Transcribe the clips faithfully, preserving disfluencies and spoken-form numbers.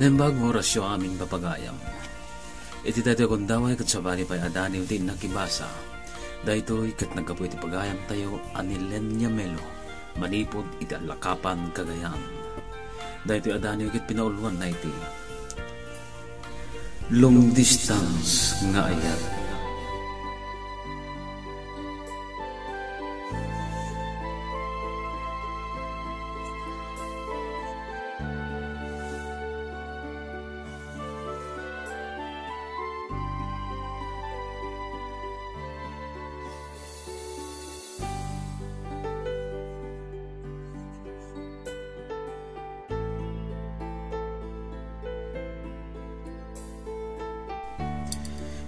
Naimbag nga orasyo amin, papagayam. Iti daytoy a gundaway, ket sabali pay a daniw ti innakibasa. Daytoy ket naggapu iti pagayamtayo a ni Lenia Melo, manipud iti Alacapan, Cagayan. Daytoy a daniw ket pinauluanna iti long distance nga ayat.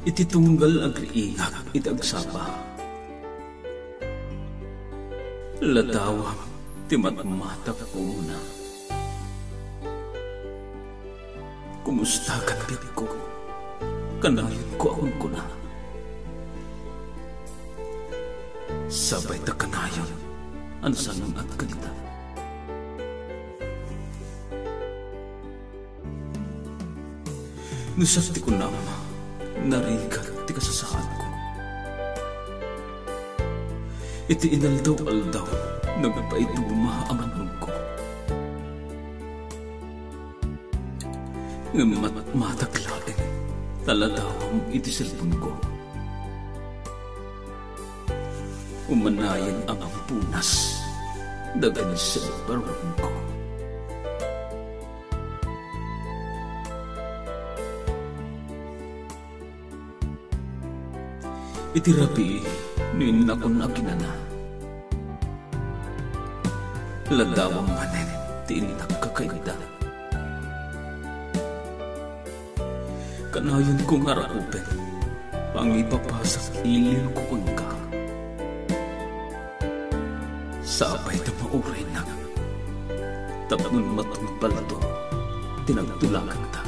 Iti tunggal agriingak iti agsapa, ladawam ti matmatak umuna. Kumusta kan biagko? Kanayonko a kunkuna. Sapay ta kanayon a nasangat kadita. No siak ti kunam, narigat ti kasasaadko. Iti inaldaw-aldaw, nagpaiduma a mannungko. Ngem matmatak laeng ta ladawam iti cellphone-ko. Umanayen a mangpunas dagiti cellphone-ko. Iti rabii no innakon a kinana, ladawam manen ti innak kakaida. Kanayonko nga rakupen, pangipapasak iliwko kenka. Sapay ta mauraynak, tapno matungpalto ti nagtulaganta.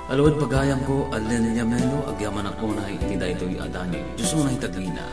Alwan pagayamko a Lenia Melo, agyamanak unay iti daytoy a daniw. Dios unay tagina.